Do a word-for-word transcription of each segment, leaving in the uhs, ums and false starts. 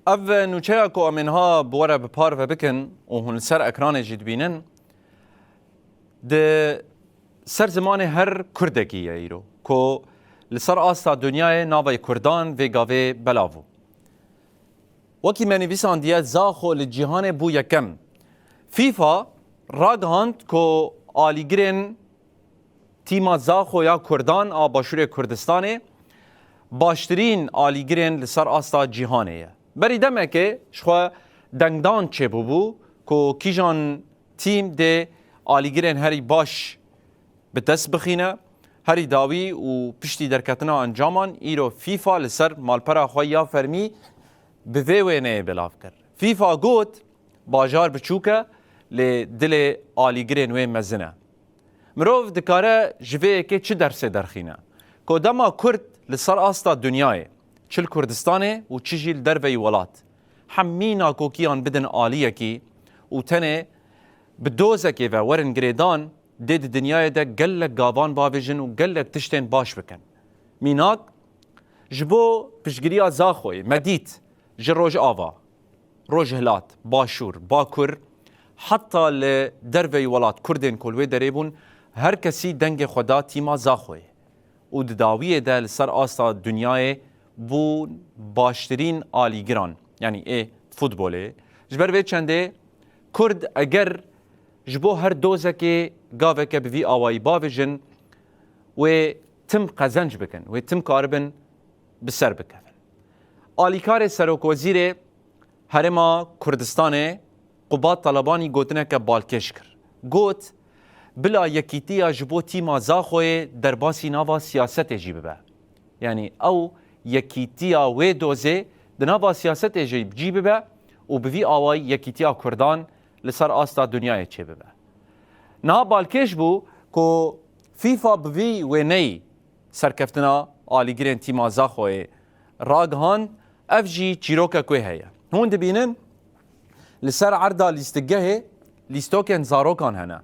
Ev nûçeya ku em ê niha bi we re bi parve bikin û hûn li ser ekranê jî dibînin, di ser zimanê her Kurdekî ye îro, ku li ser asta dinyayê navê Kurdan vê gavê belav bû. Wekî me nivîsandiye, Zaxo li cîhanê bû yekem. FIFA ragihand ku alîgirên tîma Zaxo ya Kurdan a Başûrê Kurdistanê baştirîn alîgirên li ser asta cîhanê ye. Berî demekê ji xwe dengdan çêbûbû ku kîjan tîm dê alîgirên herî baş bi dest bixîne. Herî dawî û piştî derketina encaman, îro FIFA li ser malpera xwe ya fermî bi vê wêneyê belav kir. FIFA got, bajar biçûk e, lê dilê alîgirên wê mezin e. Mirov dikare ji vê yekê çi dersê derxîne? Ku dema Kurd li ser asta dinyayê, çi li Kurdistanê û çi jî li derveyî welat, hemî nakokiyan bidin aliyekî û tenê bi dozekê ve werin girêdan, dê di dinyayê de gelek gavan bavêjin û gelek tiştên baş bikin. Mînak, ji bo piştgiriya Zaxoyê me dît, ji Rojava, Rojhilat, Başûr, Bakur, heta li derveyî welat Kurdên ku li wê derê bûn, her kesî dengê xwe da tîma Zaxoyê û di dawiyê de li ser asta dinyayê bûn baştirîn alîgiran, yanî ê futbolê. Ji ber vê çendê Kurd eger ji bo her dozekê gaveke bi vî awayî bavêjin, wê tim qezenc bikin, wê tim karibin bi ser bikevin. Alîkarê Serokwezîrê Herêma Kurdistanê Qubat Talebanî gotineke balkêş kir. Got, bila yekîtiya ji bo tîma Zaxoyê derbasî nava siyasetê jî bibe. Yanî ew yekîtiya wê dozê di nava siyasetê jî cî bibe û bi vî awayî yekîtiya Kurdan li ser asta dinyayê çêbibe. Niha balkêş bû ku FIFA bi vî wêneyî serkeftina alîgirên tîma Zaxoyê ragihand, ev jî çîrokek wê heye. Hûn dibînin, li ser erda lîstikgehê lîstokên zarokan hene.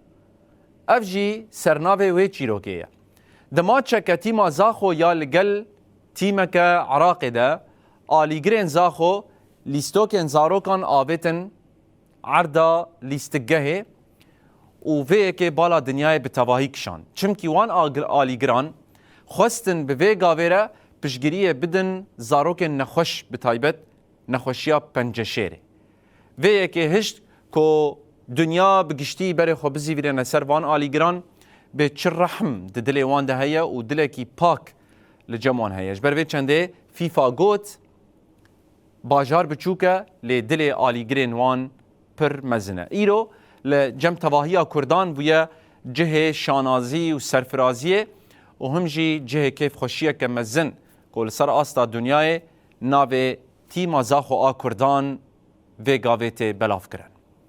Ev jî sernavê wê çîrokê ye. Di maçeke tîma Zaxo ya li gel tîmeke Iraqê de, alîgirên Zaxo lîstokên zarokan avêtin erda lîstikgehê û vê yekê bala dinyayê bi tevahî kişand. Çimkî wan agir-, alîgiran xwestin bi vê gavê re piştgiriyê bidin zarokên nexweş, bi taybet nexweşiya penceşêrê. Vê yekê hişt ku dinya bi giştî berê xwe bizîvirêne ser van alîgiran, bê çi rehm di dilê wan de heye û dilekî pak li cem wan heye. Ji ber vê çendê FIFA got, bajar biçûk e, lê dilê alîgirên wan pir mezin e. Îro li cem tevahiya Kurdan bûye cihê şanazî û serfiraziyê û him jî cihê kêfxweşiyeke mezin ku li ser asta dinyayê navê tîma Zaxo a Kurdan vê gavê tê belavkirin.